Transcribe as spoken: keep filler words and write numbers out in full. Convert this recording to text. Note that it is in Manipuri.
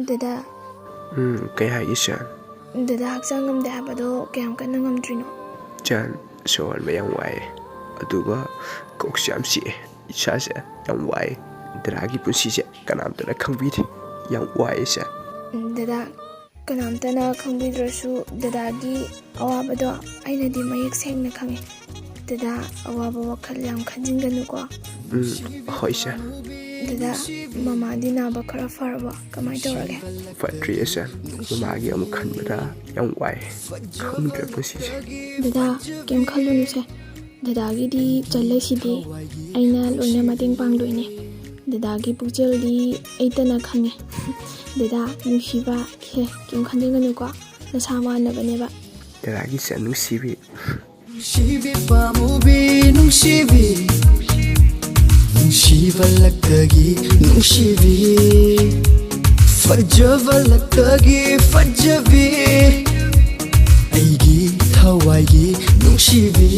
ꯗꯗꯥ꯫ ꯎꯝ, ꯀꯩ ꯍꯥꯏꯒꯦ ꯁꯦ? ꯗꯗꯥ ꯍꯛꯆꯥꯡ ꯉꯝꯗꯦ ꯍꯥꯏꯕꯗꯣ ꯀꯌꯥꯝ ꯀꯟꯅ ꯉꯝꯗ꯭ꯔꯤꯅꯣ? ꯆꯟ, ꯁꯣꯔ ꯍꯣꯟꯕ ꯌꯥꯝ ꯋꯥꯏꯌꯦ, ꯑꯗꯨꯒ ꯀꯣꯛꯁꯨ ꯌꯥꯝ ꯆꯤꯛꯑꯦ꯫ ꯏꯁꯥꯁꯦ ꯌꯥꯝ ꯋꯥꯏꯌꯦ꯫ ꯗꯗꯥꯒꯤ ꯄꯨꯟꯁꯤꯁꯦ ꯀꯅꯥꯝꯇꯅ ꯈꯪꯕꯤꯗꯦ꯫ ꯌꯥꯝ ꯋꯥꯏꯌꯦ ꯁꯦ꯫ ꯗꯗꯥ, ꯀꯅꯥꯝꯇꯅ ꯈꯪꯕꯤꯗ꯭ꯔꯁꯨ ꯗꯗꯥꯒꯤ ꯑꯋꯥꯕꯗꯣ ꯑꯩꯅꯗꯤ ꯃꯌꯦꯛ ꯁꯦꯡꯅ ꯈꯪꯉꯤ꯫ ꯗꯗꯥ, ꯑꯋꯥꯕ ꯋꯥꯈꯜ ꯌꯥꯝ ꯈꯟꯖꯤꯟꯒꯅꯨꯀꯣ꯫ ꯎꯝ, ꯍꯣꯏ ꯁꯦ꯫ ꯗꯗꯥ, ꯃꯃꯥꯗꯤ ꯅꯥꯕ ꯈꯔ ꯐꯔꯕꯣ? ꯀꯃꯥꯏꯅ ꯇꯧꯔꯒꯦ? ꯐꯠꯇ꯭ꯔꯤꯌꯦ ꯁꯦ꯫ ꯃꯃꯥꯒꯤ ꯑꯃꯨꯛ ꯈꯟꯕꯗ ꯌꯥꯝ ꯋꯥꯏ꯫ ꯈꯪꯗ꯭ꯔꯦ ꯄꯨꯟꯁꯤꯁꯦ꯫ ꯗꯗꯥ, ꯀꯩꯝ ꯈꯜꯂꯨꯅꯨꯁꯦ꯫ ꯗꯗꯥꯒꯤꯗꯤ ꯆꯜꯂꯁꯤꯗꯤ ꯑꯩꯅ ꯂꯣꯏꯅ ꯃꯇꯦꯡ ꯄꯥꯡꯗꯣꯏꯅꯦ꯫ ꯗꯗꯥꯒꯤ ꯄꯨꯛꯆꯦꯜꯗꯤ ꯑꯩꯇꯅ ꯈꯪꯉꯦ꯫ ꯗꯗꯥ, ꯅꯨꯡꯁꯤꯕ, ꯁꯦ, ꯀꯩꯝ ꯈꯟꯖꯤꯟꯒꯅꯨꯀꯣ꯫ ꯅꯁꯥ ꯋꯥꯅꯕꯅꯦꯕ꯫ ꯗꯗꯥꯒꯤ ꯆꯟ ꯅꯨꯡꯁꯤꯕꯤ꯫ ꯅꯨꯡꯁꯤꯕꯤ ꯄꯥꯝꯃꯨꯕꯤ ꯅꯨꯡꯁꯤꯕꯤ, ꯅꯨꯡꯁꯤꯕ ꯂꯛꯇꯒꯤ ꯅꯨꯡꯁꯤꯕꯤ, ꯐꯖꯕ ꯂꯛꯇꯒꯤ ꯐꯖꯕꯤ, ꯑꯩꯒꯤ ꯊꯋꯥꯏꯒꯤ ꯅꯨꯡꯁꯤꯕꯤ꯫